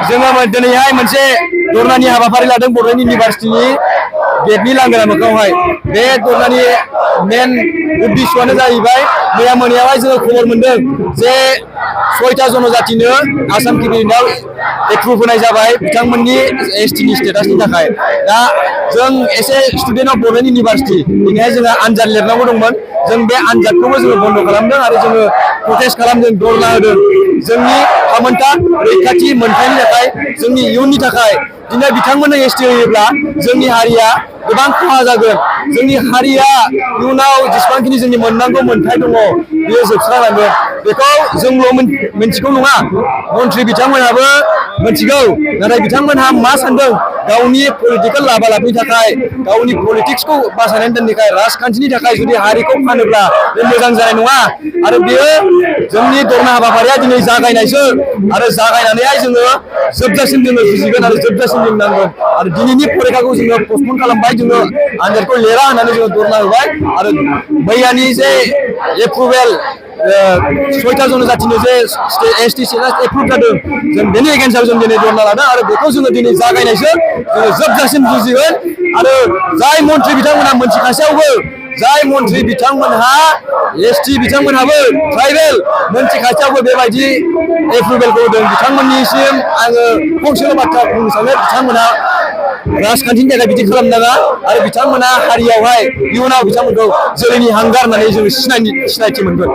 जोङो दिनैहाय मोनसे धर्नानि हाबाफारि लादों बड'लेण्ड इउनिभारसिटिनि गेटनि लांगोना मोखाङावहाय। बे धर्नानि मेन उद्देश्यआनो जाहैबाय मैया मोनायावहाय जोङो खबर मोनदों जे 6टा जनजातिनो आसाम केबिनेटआव एप्रुभ होनाय जाबाय बिथांमोननि एसटिनि स्टेटासनि थाखाय। दा जों एसे स्टुडेन्ट अफ बड'लेण्ड इउनिभारसिटि दिनैहाय जोंहा आनजाद लिरनांगौ दंमोन। जों बे आनजादखौबो जोङो बन्द' खालामदों आरो जोङो प्रटेस्ट खालामदों, धर्ना होदों जोंनि थामोनथा रैखाथि मोनथायनि थाखाय, जोंनि इयुननि थाखाय। दिनै बिथांमोननो एसटि होयोब्ला जोंनि हारिया गोबां खहा जागोन। जोंनि हारिया इयुनाव जेसेबांखिनि जोंनि मोननांगौ मोनथाय दङ बेयो जोबस्रांलांगोन। बेखौ जोंल' मिन्थिगौ नङा, मन्थ्रि बिथांमोनहाबो मिन्थिगौ। नाथाय बिथांमोनहा मा सानदों, गावनि पलिटिकेल लाभालाबनि थाखाय, गावनि पलिटिक्सखौ बासायनानै दोननो थाखाय, राजखान्थिनि थाखाय जुदि हारिखौ फानोब्ला बे मोजां जानाय नङा। आरो बेयो जोंनि धर्ना हाबाफारिया दिनै जागायनायसो, आरो जागायनानैहाय जोङो जोबजासिम जोङो जुजिगोन आरो जोबजासिम जों नांगोन। आरो दिनैनि फरिखाखौ जोङो पस्टपन खालामबाय, जोङो आनजादखौ लिरा होननानै जोङो धर्ना होबाय। आरो मैयानि जे एप्रुभेल 6टा जनजातिनो जे एसटि स्टेटास एप्रुभ जादों, जों बेनि एगेन्स्टआव जों दिनै धर्ना लादों। आरो बेखौ जोङो दिनै जागायनायसो, जोङो जोबजासिम जुजिगोन। आरो जाय मन्थ्रि बिथांमोनहा मोनथिखासेयावबो, जाय मन्थ्रि बिथांमोनहा एसटि बिथांमोनहाबो ट्राइबेल मोनथिखासेयावबो बेबायदि एप्रुभेलखौ होदों, बिथांमोननिसिम आङो फंसेल' बाथ्रा बुंनो सानो, बिथांमोनहा राजखान्थिनि थाखाय बिदि खालामनाङा। आरो बिथांमोना हारियावहाय इयुनाव बिथांमोनखौ जोलैनि हांगार होननानै जोङो सिनायथि मोनगोन।